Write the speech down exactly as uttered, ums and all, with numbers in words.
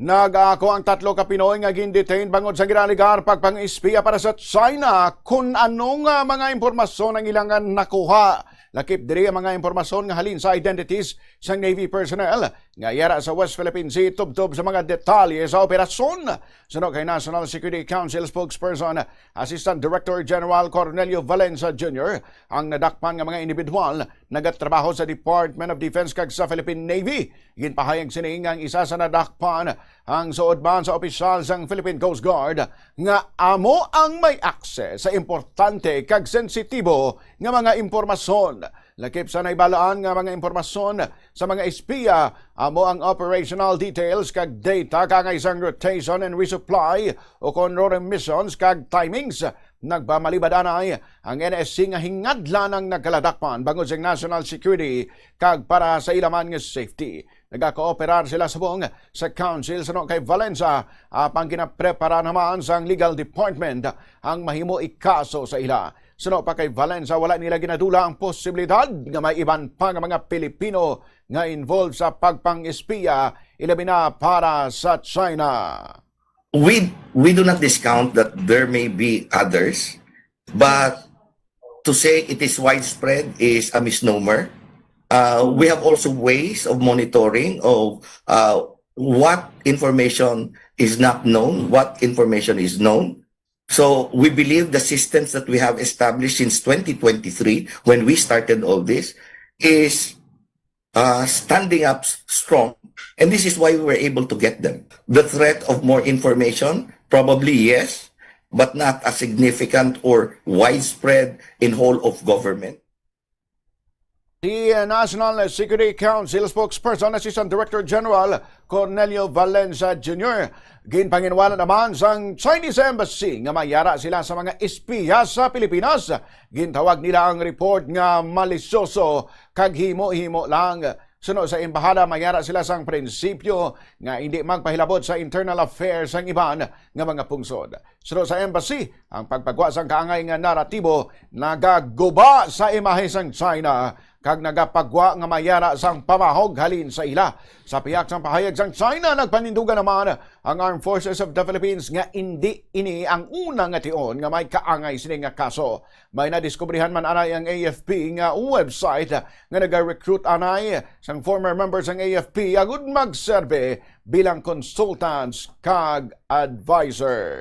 Nag-ako ang tatlo ka Pinoy nga gin-detain bangod sa ginaligar pagpang-espiya para sa China. Kun ano nga mga impormasyon ang ilang nakuha, lakip diri ang mga impormasyon nga halin sa identities sang Navy personnel nga yara sa West Philippine Sea tubtob sa mga detalye sa operasyon. Suno kay National Security Council spokesperson Assistant Director General Cornelio Valencia Junior, ang nadakpan nga mga individual nagatrabaho sa Department of Defense kag sa Philippine Navy. Ginpahayag sini nga ang isa sa nadakpan ang suod man sa opisyal sang Philippine Coast Guard nga amo ang may access sa importante kag sensitibo nga mga impormasyon. Lakip sa naibalaan nga mga impormasyon sa mga espiya, amo ang operational details kag data kaangay sang rotation and resupply o kon remissions kag timings. Nagpamalibad anay ang N S C nga hingadlan ang nagkaladakpan bangod sa national security kag para sa ila man nga safety. Nagakooperar sila subong sa Council suno kay Valencia, apang ginaprepara naman sang legal department ang mahimo ikaso sa ila. Suno pa kay Valencia, wala nila ginadula ang posibilidad nga may iban pa nga mga Pilipino nga involved sa pagpang-espiya, ilabi na para sa China. We we do not discount that there may be others, but to say it is widespread is a misnomer. Uh, we have also ways of monitoring of uh, what information is not known, what information is known. So we believe the systems that we have established since twenty twenty-three, when we started all this, is uh, standing up s- strong. And this is why we were able to get them. The threat of more information, probably yes, but not as significant or widespread in whole of government. Si National Security Council spokesperson, Assistant Director General Cornelio Valencia Junior, ginpanginwala naman sang Chinese Embassy nga mayara sila sa mga espiya sa Pilipinas. Gintawag nila ang report nga malisyoso kag himo-himo lang. Suno sa embahada, mayara sila sang prinsipyo nga hindi magpahilabot sa internal affairs sang iban nga mga pungsod. Suno sa embassy, ang pagpagwa sang kaangay nga naratibo nagaguba sa imahe sang China kag nagapagwa nga mayara sang pamahog halin sa ila. Sa pihak sang pahayag sang China, nagpanindugan naman ang Armed Forces of the Philippines nga indi ini ang una nga tion nga may kaangay sini nga kaso. May nadiskubrihan man anay ang A F P nga website nga nagarecruit anay sang former members sang A F P agud magserbe bilang consultants kag advisor.